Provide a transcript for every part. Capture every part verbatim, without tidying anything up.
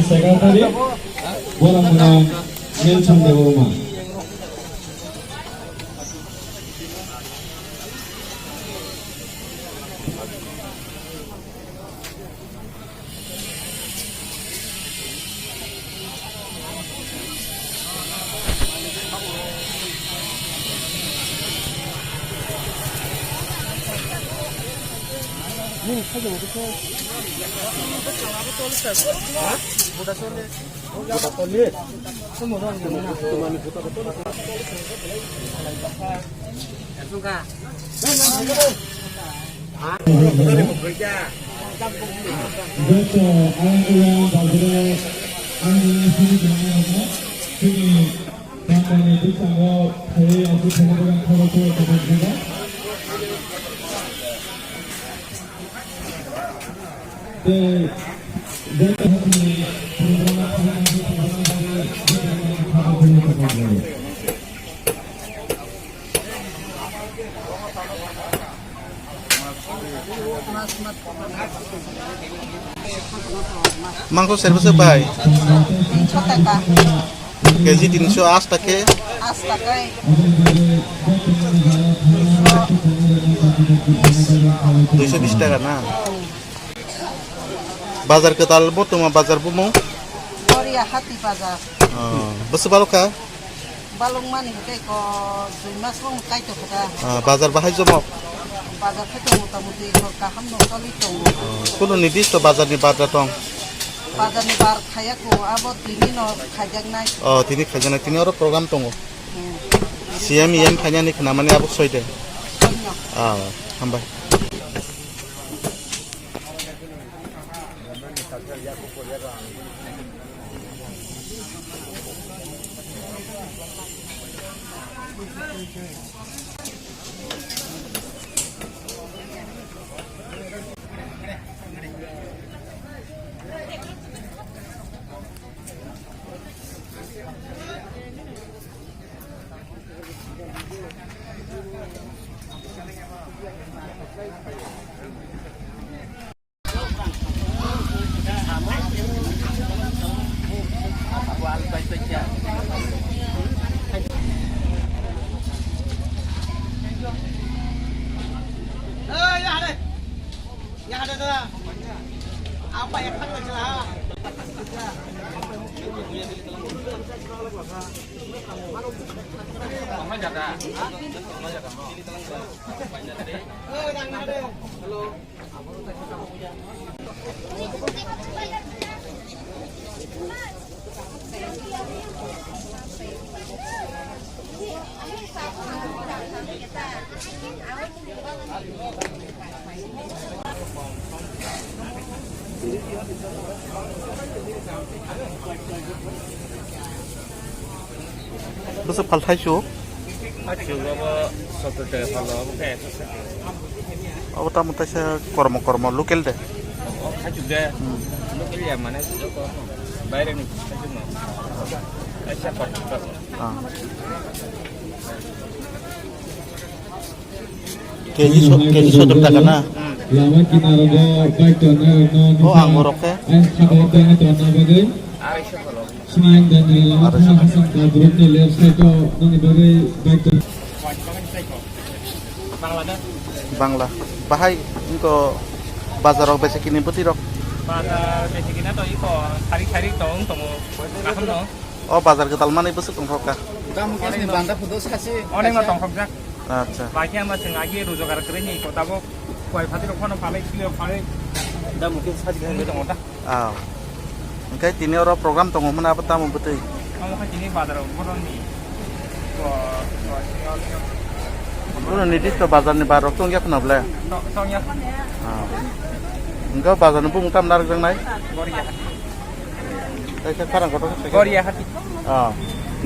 Secretary, Borom Borom, Nelson Debbarma. Joto ayang oyang bazar o ang nini simi tongnairokno chini Tamni bwskango phaiwi aswk khaijak ang khoroksa kotor jaga. Tei joto hakni program khaina bagwi program bagwi bwskango kotor jaga. Mangso serbo se bai? Tinsho taka. Keji tinsho ash take? Ash take. Duiso bis taka na? Bazar kwtal bo tongma bazar bumung? Korea hati bazar. Oh, bwswk balo kha? Balwng mani hwnkhe ko dui mas wng kaitor kha da. Ah, bazar bahai jomok? Bazar khe to mota moti ko kaham no choli tongo. Oh, kuno nidisto bazar ni bazar tong? Bazar ni bar khaya ko abo tini no khaijaknai. Oh, tini khaijaknai, tini oro program tongo. Hmm. C M E M khainani khna mani abo soi de. Soi no. Ah, hambai. Bwswk phalthai chuk? Thaichuk abo sottor taka phalno, abo khe ekso saka. Abo tamo taisa kormo kormo local de? O thaichuk de. Hmm. Local ya mane baire ni thaichuk no. Taisa kormo kormo. Ah. Keji so-, keji sottor taka na? Lama kinaro bo bike tongnai rokno. O ang borok khe. Ang khado tongna bagwi. Arai so phalno. Sini ang dan lama tha hasang ta buruk ni left side o nani bagwi bike ton. Bangla. Bahai ingko bazar rok bese kini bwtwi rok. Bazar bese kini to iko sari sari tong tongo. Kaham no. O bazar kwtal manwi bwswk tongthok kha. Dam khe sini banda photo sasi. Onek no tongthok jak. Acha. Bai khe ama chwng agi rojogar kwrwi ni iko tabuk koi phatwi rok phano phalai silo phalai. Dam khe sadi khe tongo ta. Ah. Hwnkhe tini oro program tongo hwnmano abo tamo bwtwi? Omo khe tini bazar o boroni. Boroni disto bazar ni bar rok tongya khna ble? To-, tongya. Ah. Hwnkhe bazar ni bumung tamo narwkjaknai? Goria hati. Kaisa kharang kotor khe. Goria hati. Ah.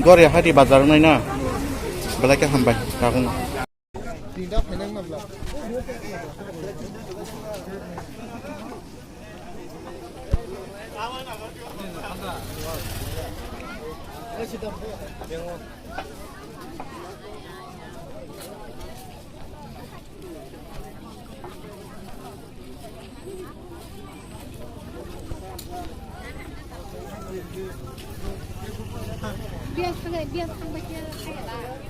Goria hati bazar wngnai na? Belai khe hambai, tabukno. Bias thangbai, bias thangbai khe thangbai.